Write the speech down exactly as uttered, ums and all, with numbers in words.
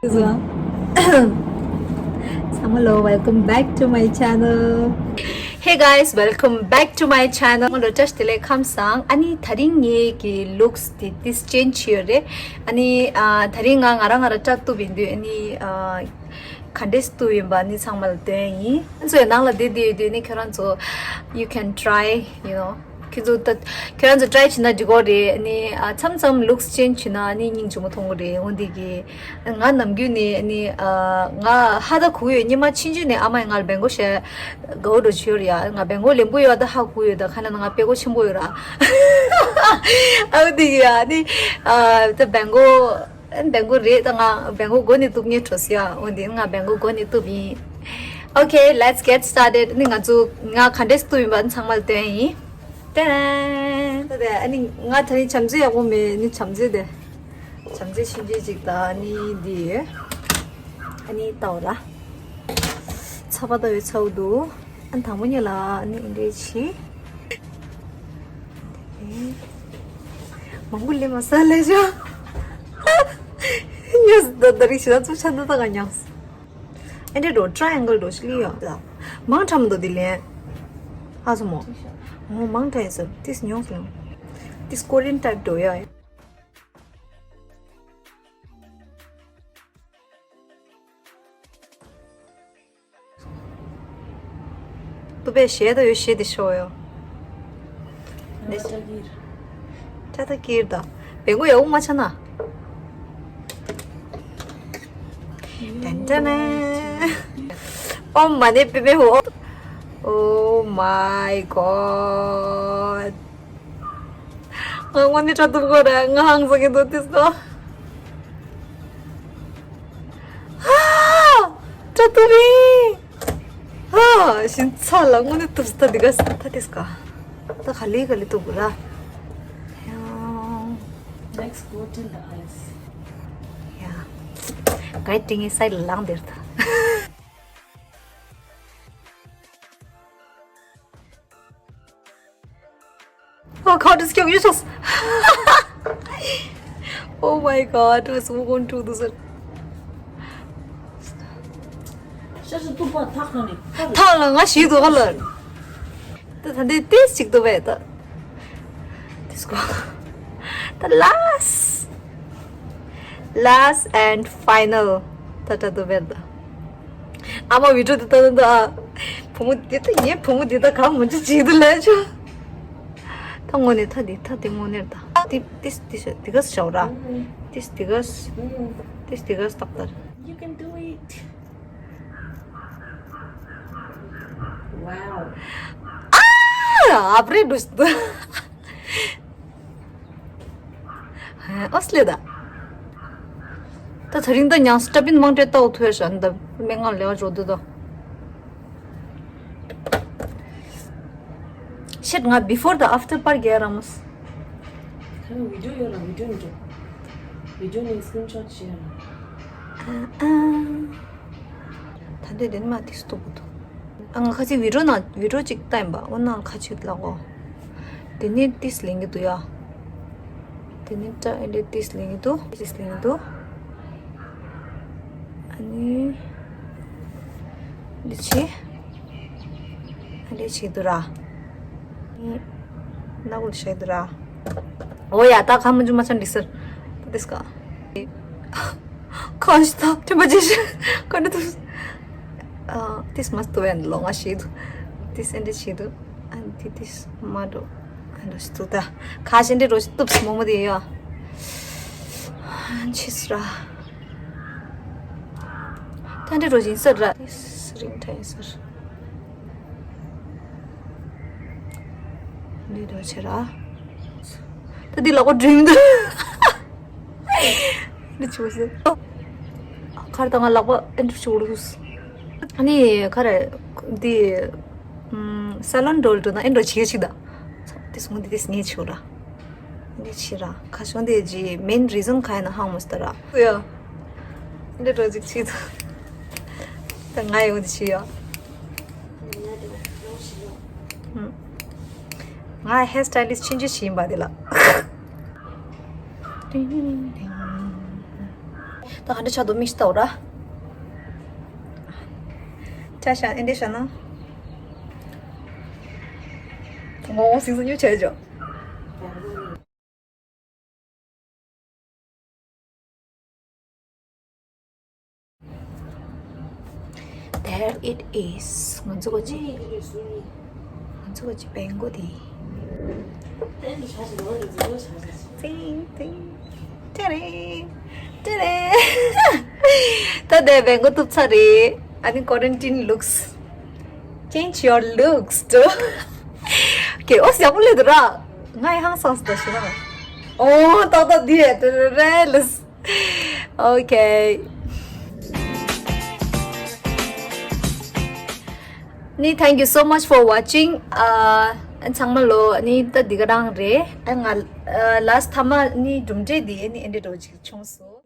ཚང་མ་ལོ། Welcome back to my channel. Hey guys, welcome back to my channel. ང་ལོ་བཀྲ་ཤིས་བདེ་ལེགས་ཁམས་བཟང་། ཨ་ནི་དེ་རིང་ངེད་ཀྱི་looks དེ་ཏིས་change བྱས་ཡོད་རེད། ཨ་ནི་ཨ་དེ་རིང་ང་ང་རང་ང་རང་སྐྲ་གཏུབ་ཡིན་དུས། ཨ་ནི་ཨ་ག་འདྲས་གཏུབ་ཡིན་པ་ཨ་ནི་ཚང་མ་ལ་སྟོན་ཡིན། ཁྱེད་ཚོ་ཡང་ནང་ལ་བསྡད་བསྡད་ཡོད་དུས་ཨ་ནི་ཁྱོད་རང་ཚོ you can try, you know. ཁྱོད་ཚོ་ད་ཁྱོད་རང་ཚོ་try བྱེད་ན་འགྲིག་གོ་རེད། ཨ་ནི་ཨ་མཚམས་མཚམས་looks change བྱེད་ན་ཨ་ནི་སྙིང་རྗེ་མོ་མཐོང་གི་རེད། འོ་འདི་གི་ང་ནམ་རྒྱུན་ནས་ཨ་ནི་ཨ་ང་ཧ་ད་གོ་གི་ཡོད། སྔོན་མ་ཆུང་ཆུང་ནས་ཨ་མས་ང་ལ་བེང་གོ་བཤད་དགའ་བོ་འགྲོ་བྱོས་ཡོད་རེད་ཡ། ང་བེང་གོ་ལེན་པོ་ཡོད། ད་ཧ་གོ་གི་ཡོད། ད་ཁ་ན་ང་དཔེ་གོ་ཆེན་པོ་ཡོད་ར། ཨ་འོ་འདི་གི་ཨ་ནི་ཨ་ད་བེང་གོ་བེང་གོ་རེད། ད་ང་བེང་གོ་མགོ་ནས་གཏུབ་ངེས་འགྲོ་སི་ཡ། འོ་འདི་ང་བེང་གོ་མགོ་ནས་གཏུབ་ཡིན། Okay, let's get started. ནི་ང་ཚོ་ང་ག་འདྲས་གཏུབ་ཡིན་པ་ཚང་མ་ལ་སྟོན་ཡིན། ཏན། ད་དེ་ཨ་ནི་ང་ད་ནི་བྱམས་བརྩེ་ཡག་པོ་མེད། ནི་བྱམས་བརྩེ་དེ་བྱམས་བརྩེ་ཤིན་ཅི་ཅིག་ད་ནི་འདི་ཨ་ནི་ལྟ་བ་ལ་ཚ་བ་ལྟ་བའི་ཚ་བོ་འདུག་ཨ་ནི་དང་པོ་ཉིད་ལ་ཨ་ནི་འདྲས་ཆི། མང་པོ་ལེན་མ་ས་ལས་ཤོ། ཉོས་ད་ད་རིག་ཤི་ད་ཚུ་ཆ་ད་ད་ག་ཉོས། ཨེ་འདྲས་འགྲོ་triangle འགྲོ་ཤི་ལི་ཡོ། མང་ཁྲམ་འདོ་དི་ལེན། ཨ་སོ་མོ། ཨོ་མང་ཁྲ་ཡ་ས་ཏིས་ཉོས་ལེན། ཏིས་Korean type འགྲོ་ཡ། ཏུ་པེ་ཞེ་ད་ཡོད་ཞེ་དི་ཤོ་ཡོ། ཅ་ད་ཀིར་ད། བེང་གོ་ཡ་འུ་མ་ཆ་ན། ཏན་ཏན། ཨོ་མ་ནེ་པེ་པེ་ཧོ། Oh my god. ང་དངོས་གནས་སྐྲ་གཏུབ་དགོས་རེད། ང་ཧང་སང་གི་འདུག་ཏིས་ཀོ། ཧ། སྐྲ་གཏུབ་ཡིན། ཧ། ཞིན་ཚ་ལ་དངོས་གནས་གཏུབ་ས་ད་འདི་ག་ས་ད་ཏིས་ཀ། ད་ག་ལེ་ག་ལེ་གཏུབ་དགོས་ར། ཡང་། Next go to the eyes. ཡ། གའི་ཏིང་ངི་སའི་ལ་ལངས་དེར་ད། Oh god, it's cute. You just Oh my god, what's going to do, sir? ཤ་ཤ་ཏུ་པ་ཐག་ནི། ཐག་ལ་ང་ཞིག་ཏུ་ག་ལ། ད་ད་འདི་ཏིས་ཅིག་ཏུ་བས་ད། This go. The last, last and final. ད་ད་ཏུ་བས་ད། ཨ་མ་བི་ཌིའོ་དེ་ལྟ་ད། བུ་མོ་དེ་ལྟ་ངའི་བུ་མོ་དེ་ལྟ་གང་མ་བྱེད་ཅིག་ཏུ་ལས་ཆོག་ད་དངོས་གནས་ད་འདི་ད་འདི་དངོས་གནས་ད། ཏིས་ཏིས་ཏིས་དེ་ག་ཞའོ་ར། ཏིས་དེ་ག་ཏིས་དེ་ག་ཏག་ཏག You can do it. Wow. ཨ་ཨབ་རེ་འདུས། ཨོ་སི་ལེ་ད། ད་ད་རིང་ད་ཉང་སི་ཏྲ་པིན་མང་ཏྲེ་ཏའོ་ཐོས་ཤ་འདབ་མེ་ངང་ལེ་བ་འགྲོ་འདུག་ད། Shit, ང་before the after པར་རྒྱག་རང་མོས། ཁ་ནང་བི་ཌིའོ་ཡོད་ལ་བི་ཌིའོ་ནི་འགྲོ། བི་ཌིའོ་ནི་སི་ཀྲིན་ཤོཊ་བྱེད་ཡ། ད་འདི་དེ་ནི་མ་ཏིས་ཏུ་བུ་ཏུ། ཨ་ང་ཁ་ཅིག་བི་ཌིའོ་ནང་བི་ཌིའོ་ཅིག་ལྟ་ཡིན་པ། འོ་ནང་ཁ་ཅིག་ལ་གོ། དེ་ནི་ཏིས་ལེན་གི་འདུག་ཡ། དེ་ནི་ཏྲ་ཨེ་འདྲས་ཏིས་ལེན་གི་འདུག་ཏིས་ལེན་གི་འདུག་ཨ་ནི། འདི་ཆི། ཨ་འདྲས་ཆི་འདུག་ར། ཨ་ནི། ན་གུ་ལ་ཤ་འདུག་ར། འོ་ཡ་ད་ཁ་མ་འཇུ་མ་ཆ་འདི་སར། ཏིས་ཀ། ཁོང་ཞིག་ཐག་ཐུན་པ་ཅི་ཞིག་ག་འདྲ་འདུག་ཨ་ཏིས་མ་སྟོ་ཡན་ལོ་ང་ཞིག་འདུག་ཏིས་ཨེ་འདྲས་ཞིག་འདུག་ཨ་ཏི་ཏིས་མ་འགྲོ། ཨ་འདྲ་ཞིག་འདུག་ད་ཁ་ཞིག་འདྲས་རོ་ཞིག་གཏུབས་མོ་མོ་དེ་ཡ། ཆིས་ར། ད་འདྲས་རོ་ཞིག་ཡིན་ས་ར། ཏིས་རིང་ཐ་ཡིན་ས་ར། འདི་འདྲ་བྱེད་ར། ད་འདི་ལག་པ་འགྲིམ་འདུག་འདི་ཆུ་སེ། ཁར་ད་ང་ལག་པ་ཨེ་འདྲ་ཆུ་འུར་སུ། ཨ་ནི་ཁ་རེ་འདི་ས་ལོན་འགྲོ་འགྲོ་ན་ཨེ་འདྲ་བྱེད་ཅིག་ད། དེ་སོང་འདི་དེ་ངས་ཆུ་ར། འདི་ཆི་ར། ཁ་ཤོ་འདི་ཇི་main reason ག་ཡིན་ན་ཧང་མོ་སྟ་ར། ཡ། འདི་འགྲོ་ཅིག་ཆི་ད། ད་ང་ཡོང་འདི་ཆི་ཡ། ང་hair stylist ཆུང་ཆུང་ཞིག་ཡིན་པ་དེ་ལ། ཏིང་ཏིང་ཏིང་། ད་ག་འདྲ་ཆགས་འདུག་མིག་ཤེས་ལྟ་འོ་ར། ཆ་ཤ་ཨེ་འདྲ་ཤ་ན། ངོ་ངོ་སིང་སིང་ཉུ་ཆ་ཇོ། There it is. ང་ཚོ་གོ་ཅི། ང་ཚོ་གོ་ཅི་བེང་གོ་དེ། ཏིང་ཏིང་། ཏེ་རེ། ཏེ་རེ། ད་དེ་བེང་གོ་ཐུབ་ཚར་རེད། ཨ་ནི་quarantine looks. Change your looks too. Okay, ཨོ་ཡག་པོ་ལས་འདུག་ར། ང་ཡི་ཧང་སངས་ཏོ་ཤི་ན། ཨོ་ཏག་ཏག་འདི་ཡ་ཏེ་རེ་ལས། Okay. ནི། Thank you so much for watching. ཨ་ཚང་མ་ལོ་ནི་ད་འདི་ག་རང་རེད། ཨ་ང་ཨ་last time ནི་གྲུབ་འབྲས་འདི་ནི་ཨེ་འདྲ་འགྲོ་ཅིག་བྱུང་སོང་།